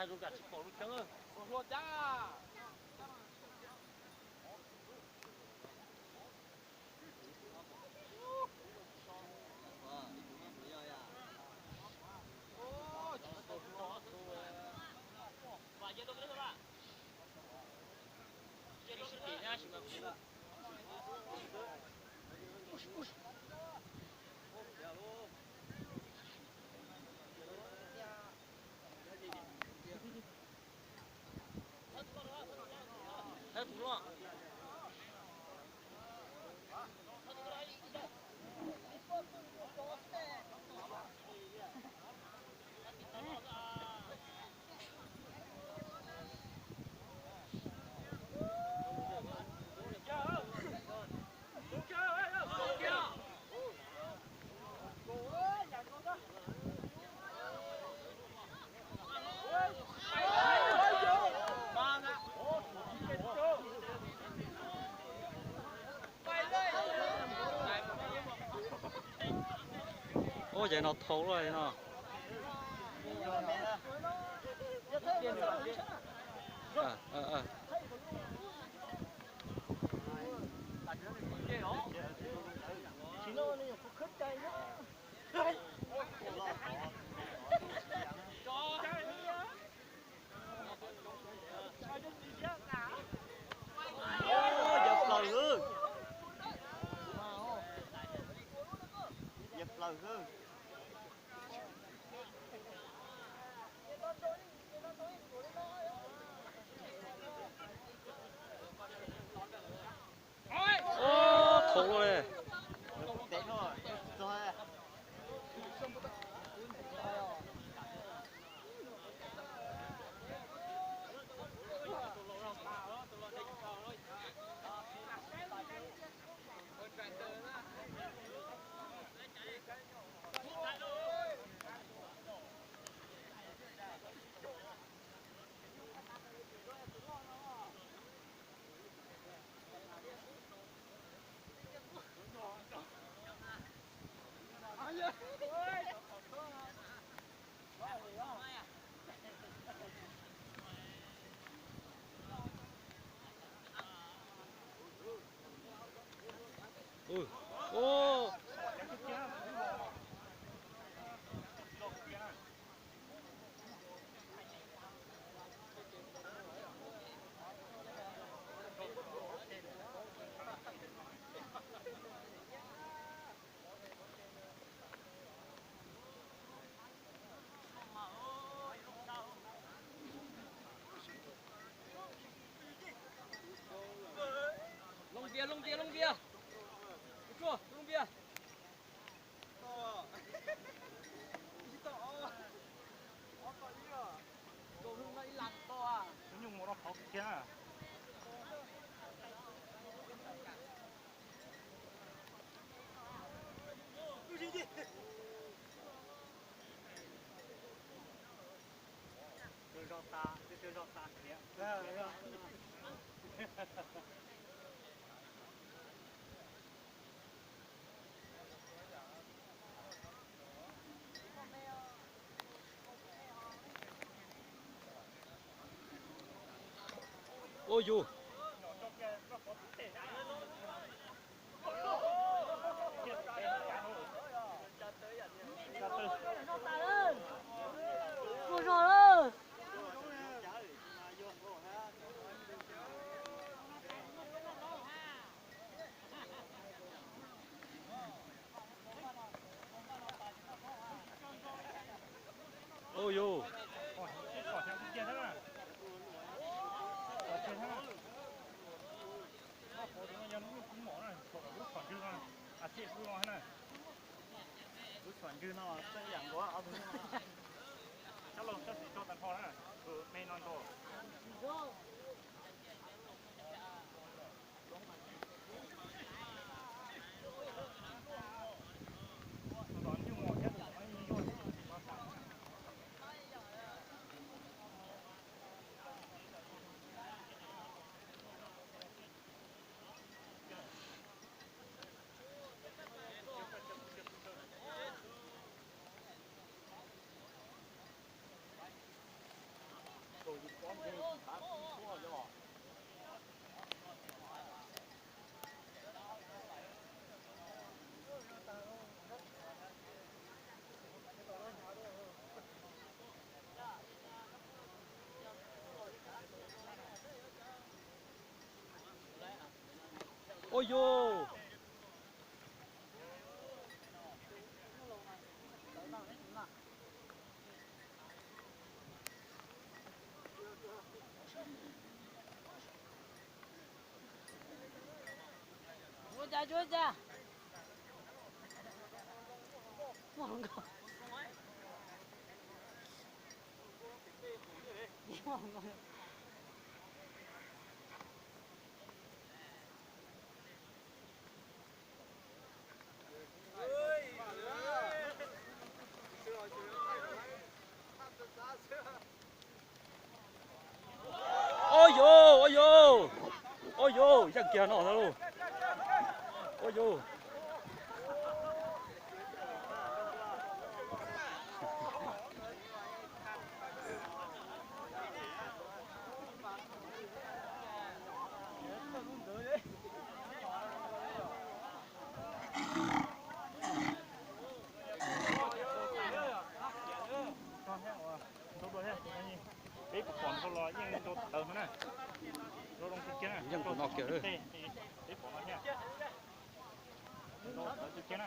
Zoo kawg tsis pom lub tseeb. Ua ces no thau lawm no. Yawg plaws hwb. Yawg plaws hwb. Ua, thau lawm. Looj npias, looj npias, looj npias. Tsuag, looj npias. Ib tau ob, ob tau ib. Tus nyuj mus rau qhov kiag. Zog tas, zog tas. Ua yus. Ua zog lawm. Ua yus. Lub xom ntswg no txawj yam nkaus ob tug. Sab laug txhob tsis tso tag nrho na, me no nkaus. Cas tsuav cas. Ua yus, ua yus, ua yus, yaj kiag no na lauj. Ua yus. Peb pom pom nrau los yeej nrau tawv no na. Nrau zoo kiag na, yeej nrau no kiag. Peb pom no thiab. Nrau tawv kiag na.